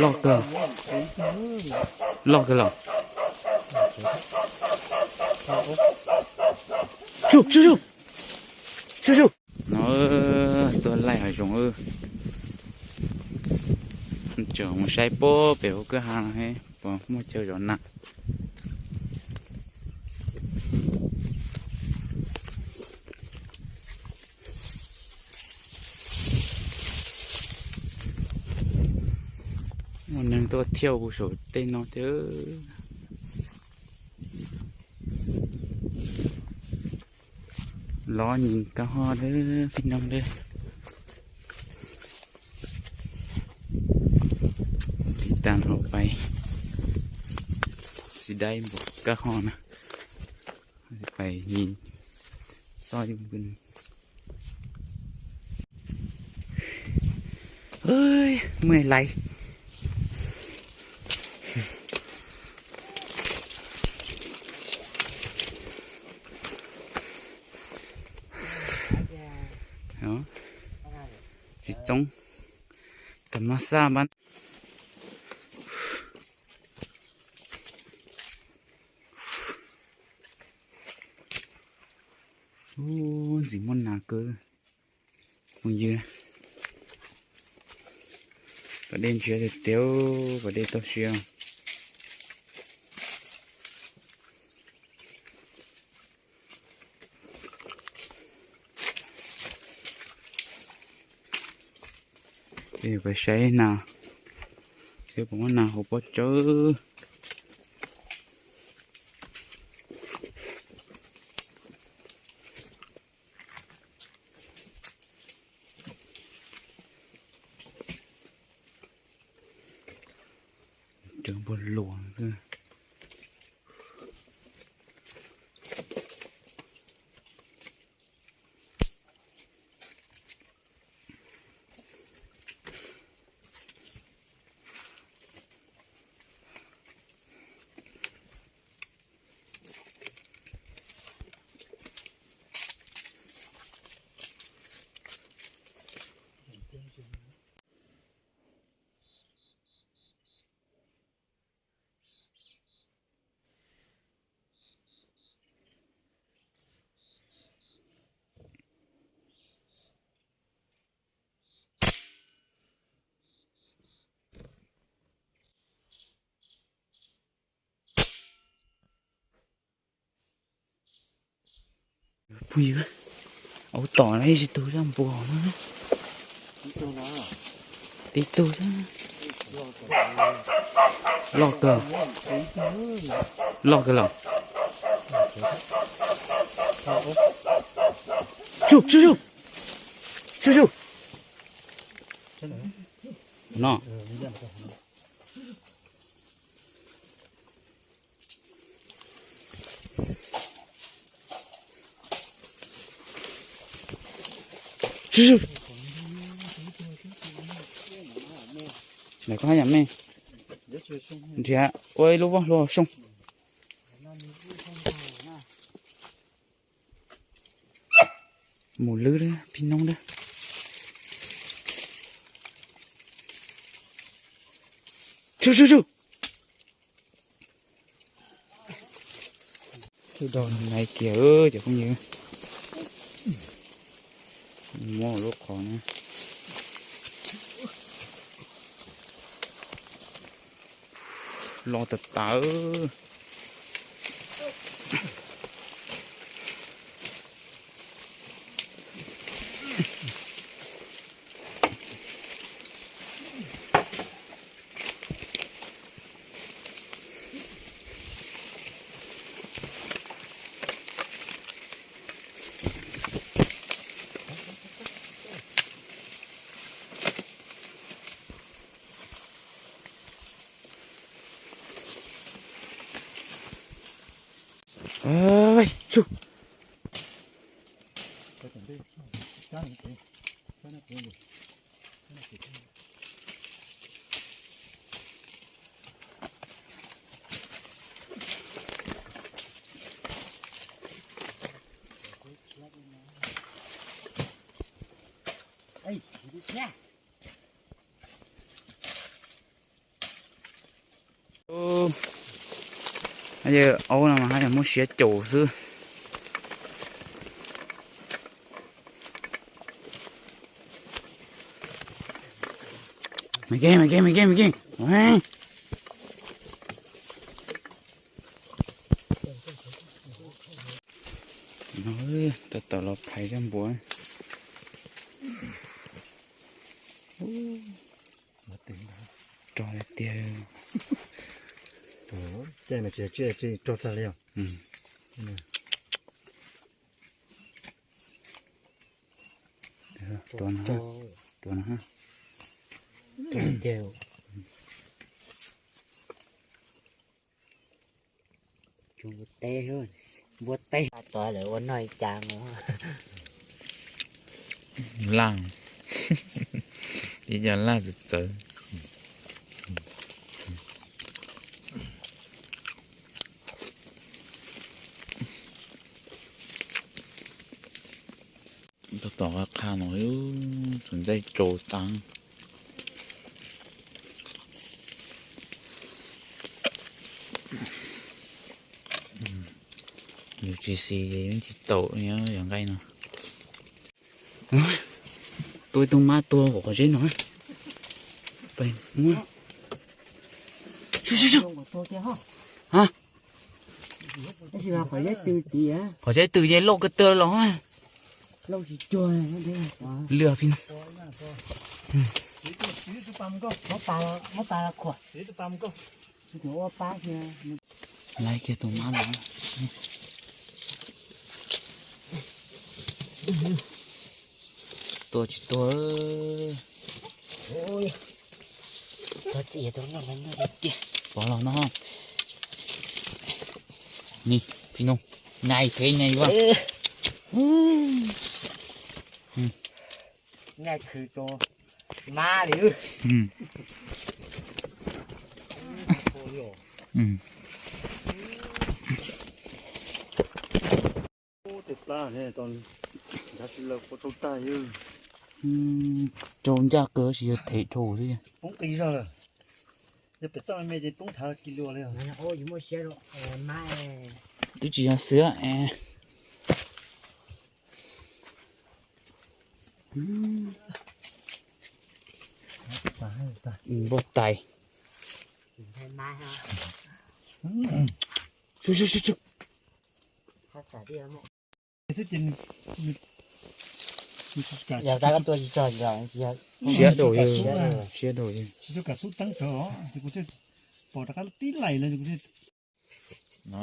Loj kawg. Loj kawg los. Sub, sub, sub. Sub, sub. No tuaj laij hav zoov. Tseem mus saib pob pem hauv kwj ha, puas muaj chaw zov nas. Muaj neeg tuaj thiauj kuv saum tej no thiab. Los nyeem kab ho dab pib noog dab. Tiv tas hauv pais xi dai npaum kab ho na. Pais nyeem xoj yus npws. Muaj lais. Txiv txoob. Tam no xaj npab. Ub, ntxim muaj nas kawg phooj ywg. Pas dej ntshiab tiag tiag, pas dej toj siab. Peb saib nas, seb puas muaj nas hauv pob tsawb. Cov npog luas xwb. Phooj ywg, aub tom na, ib tug zaj npua no. Tib tug xwb. Loj kawg. Loj kawg los. Sub, sub, sub. Sub, sub. No. Nrhiav ua ib lub voj hlua soo. Mus lwb dab pib noob dab. Sub, sub, sub. Lais kiag cov phooj ywg. Muab lub qhov na. Los tas tas. Ub, yawg aub no mas haj yam muab siab caum xwb. Me ke, me ke, me ke, me ke. No, tab tom los phais zaj npua. Rog tiag tiag. Caij no tsis, tsis rog tag li os. Tua no, tua no. Rog tiag. Tsuas npua teb, npua teb tod lawv ua noj li cas os. Laj, ib co laj txawv txawv. Tab tom qha qha no, tsuas ntxaij tsaus tas. Yus tsis xis ces yeej tsis taus yog nqaij no. Tua ib tug mab tuag qhov zeb no. Qhov zeb twg ces loj kawg tag los. Lwj phi no. Laib kiag tus mab no. Tua tsis tuag. Pov los no. Ni, phi no. Nyais thev nyais yuav. Nyais khwv rau mab li. Rau ncaj kawg tsis yog thev dhau xwb. Poob qis zog lawm. Yog pem toj me ces poob thav kis lus li. Twb tsis yog xwb es. Npua tais. Siab dua, siab dua. Tsis tau kam xub teeb rawv, ces kuv thiaj pom rov qab tib laim no.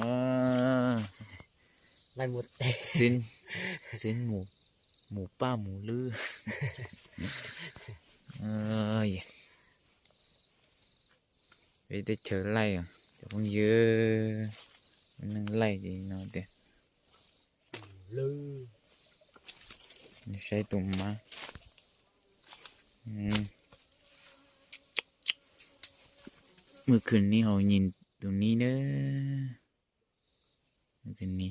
Xib mus, mus paj mus lwb. Peb teb chaws laij, cov phooj ywg, neeg laij ces no tias saib tus mab. Mus khwv ni hauv, nyim tus ni na. Mus khwv ni.